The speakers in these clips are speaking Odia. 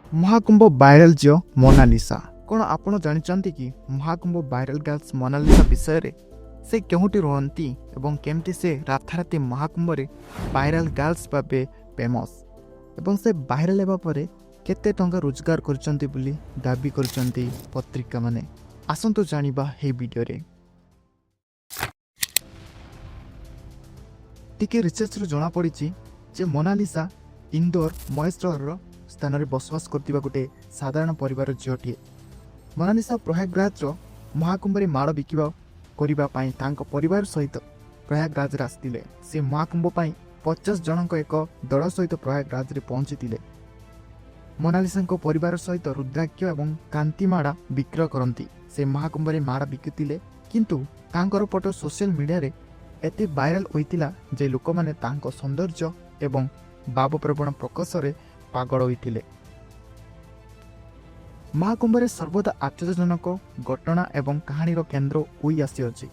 ମହାକୁମ୍ଭ ଭାଇରାଲ ଝିଅ ମୋନାଲିସା। କ'ଣ ଆପଣ ଜାଣିଛନ୍ତି କି ମହାକୁମ୍ଭ ଭାଇରାଲ ଗାର୍ଲସ ମୋନାଲିସା ବିଷୟରେ? ସେ କେଉଁଠି ରୁହନ୍ତି ଏବଂ କେମିତି ସେ ରାତାରାତି ମହାକୁମ୍ଭରେ ଭାଇରାଲ ଗାର୍ଲସ ଭାବେ ଫେମସ୍ ଏବଂ ସେ ଭାଇରାଲ ହେବା ପରେ କେତେ ଟଙ୍କା ରୋଜଗାର କରିଛନ୍ତି ବୋଲି ଦାବି କରିଛନ୍ତି ପତ୍ରିକାମାନେ? ଆସନ୍ତୁ ଜାଣିବା ଏହି ଭିଡ଼ିଓରେ। ଟିକେ ରିସର୍ଚ୍ଚରୁ ଜଣାପଡ଼ିଛି ଯେ ମୋନାଲିସା ଇନ୍ଦୋର ମହେଶ୍ୱରର ସ୍ଥାନରେ ବସବାସ କରୁଥିବା ଗୋଟେ ସାଧାରଣ ପରିବାର ଝିଅଟିଏ। ମୋନାଲିସା ପ୍ରୟାଗରାଜର ମହାକୁମ୍ଭରେ ମାଳ ବିକିବା କରିବା ପାଇଁ ତାଙ୍କ ପରିବାର ସହିତ ପ୍ରୟାଗରାଜରେ ଆସିଥିଲେ। ସେ ମହାକୁମ୍ଭ ପାଇଁ 50 ଜଣଙ୍କ ଏକ ଦଳ ସହିତ ପ୍ରୟାଗରାଜରେ ପହଞ୍ଚିଥିଲେ। ମୋନାଲିସାଙ୍କ ପରିବାର ସହିତ ରୁଦ୍ରାକ୍ଷ ଏବଂ କାନ୍ତିମାଳା ବିକ୍ରୟ କରନ୍ତି। ସେ ମହାକୁମ୍ଭରେ ମାଳ ବିକୁଥିଲେ, କିନ୍ତୁ ତାଙ୍କର ଫଟୋ ସୋସିଆଲ ମିଡ଼ିଆରେ ଏତେ ଭାଇରାଲ ହୋଇଥିଲା ଯେ ଲୋକମାନେ ତାଙ୍କ ସୌନ୍ଦର୍ଯ୍ୟ ଏବଂ ଭାବପ୍ରବଣ ପ୍ରକାଶରେ ପାଗଳ ହୋଇଥିଲେ। ମହାକୁମ୍ଭରେ ସର୍ବଦା ଆଶ୍ଚର୍ଯ୍ୟଜନକ ଘଟଣା ଏବଂ କାହାଣୀର କେନ୍ଦ୍ର ହୋଇ ଆସିଅଛି।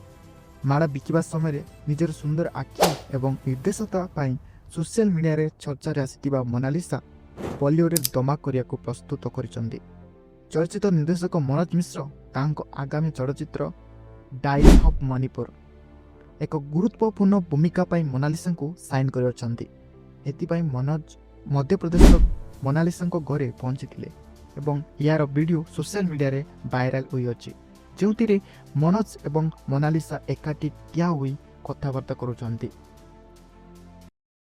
ମାଳ ବିକିବା ସମୟରେ ନିଜର ସୁନ୍ଦର ଆଖି ଏବଂ ନିର୍ଦ୍ଦେଶତା ପାଇଁ ସୋସିଆଲ ମିଡ଼ିଆରେ ଚର୍ଚ୍ଚାରେ ଆସିଥିବା ମୋନାଲିସା ବଲିଉଡରେ ଧମାକା କରିବାକୁ ପ୍ରସ୍ତୁତ କରିଛନ୍ତି। ଚଳଚ୍ଚିତ୍ର ନିର୍ଦ୍ଦେଶକ ମନୋଜ ମିଶ୍ର ତାଙ୍କ ଆଗାମୀ ଚଳଚ୍ଚିତ୍ର ଡାଇରୀ ଅଫ୍ ମଣିପୁର ଏକ ଗୁରୁତ୍ୱପୂର୍ଣ୍ଣ ଭୂମିକା ପାଇଁ ମୋନାଲିସାଙ୍କୁ ସାଇନ୍ କରିଅଛନ୍ତି। ଏଥିପାଇଁ ମନୋଜ ମଧ୍ୟପ୍ରଦେଶର ମୋନାଲିସାଙ୍କ ଘରେ ପହଞ୍ଚିଥିଲେ ଏବଂ ଏହାର ଭିଡ଼ିଓ ସୋସିଆଲ ମିଡ଼ିଆରେ ଭାଇରାଲ ହୋଇଅଛି, ଯେଉଁଥିରେ ମନୋଜ ଏବଂ ମୋନାଲିସା ଏକାଠି ଠିଆ ହୋଇ କଥାବାର୍ତ୍ତା କରୁଛନ୍ତି।